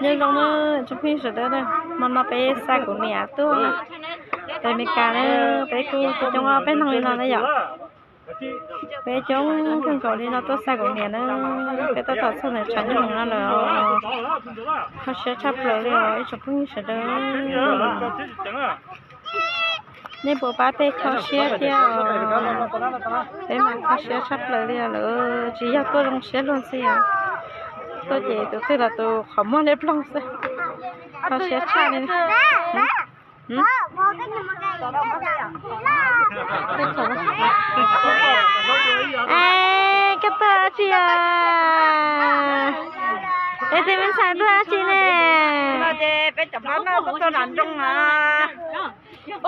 Nyob zoo na tsoom phooj ywg sawv daws, hmo no peb xa kuv niam tuaj pem Amelikas na, peb kuj coob coob peb neeg li no na yom. Peb coob kawg nkaus li no tuaj xa kuv niam na, peb tab tom txog ntawm tshav nyooj no lawm os. Kho siab tshaj plaws li os ib tsoom phooj ywg sawv daws. Nej puas pab peb kho siab thiab os? Peb mas kho siab tshaj plaws li lawm, tsis yog tuaj zoo siab luag ntxhi os, tuaj ces tus twg los tus qhov muag liab ploog xwb, kho siab tshaj li. Es koj tuaj dab tsi os? Es tus me ntxhais tuaj dab tsi ne?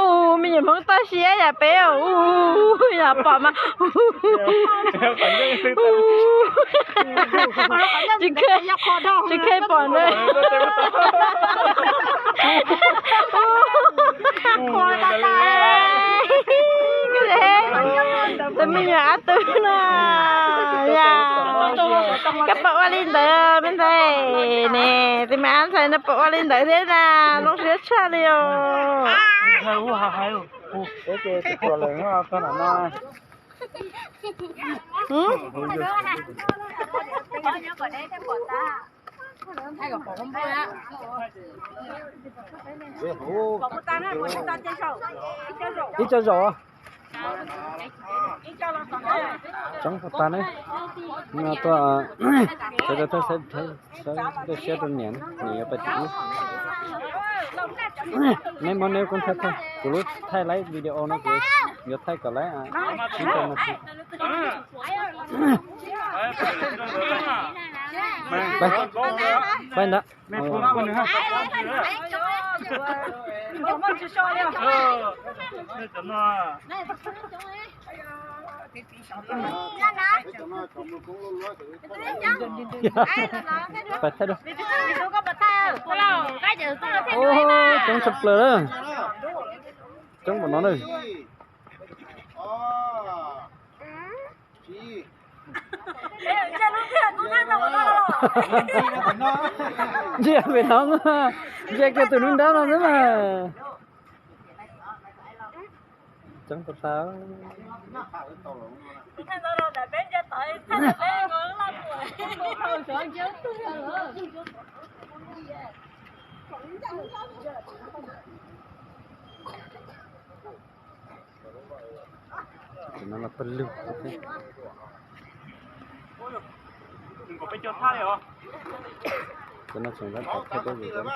Ua me nyuam Hmoob toj siab yam peb, ua yam pom mas tsis kheev pom na. Tus me nyuam ab tub no, yam koj puas ua li ntawd me ntxhais ne? Tus me ab ntxhais no puas ua li ntawd thiab na? Zoo siab tshaj li os. Ib co zaum. Tseeb puas tag ne? No tuaj, sawv daws tuaj saib, saib tuaj siab rau niam, niam yuav pais tim ub. Neb muab neb koob thaij thaij, kuv lub thaij laib video no kuv yuav thaij kom laib ib co no. Pab ntawd. Pais thaij dua. Coob tshaj plaws na. Coob npaum no na. Ntsia pem no, ntsia kiag tus nruab nrab no xwb mas. Coob tag tag. Cov no los pawg lug thiab. Cov no tseem tab tom thaij dab vim.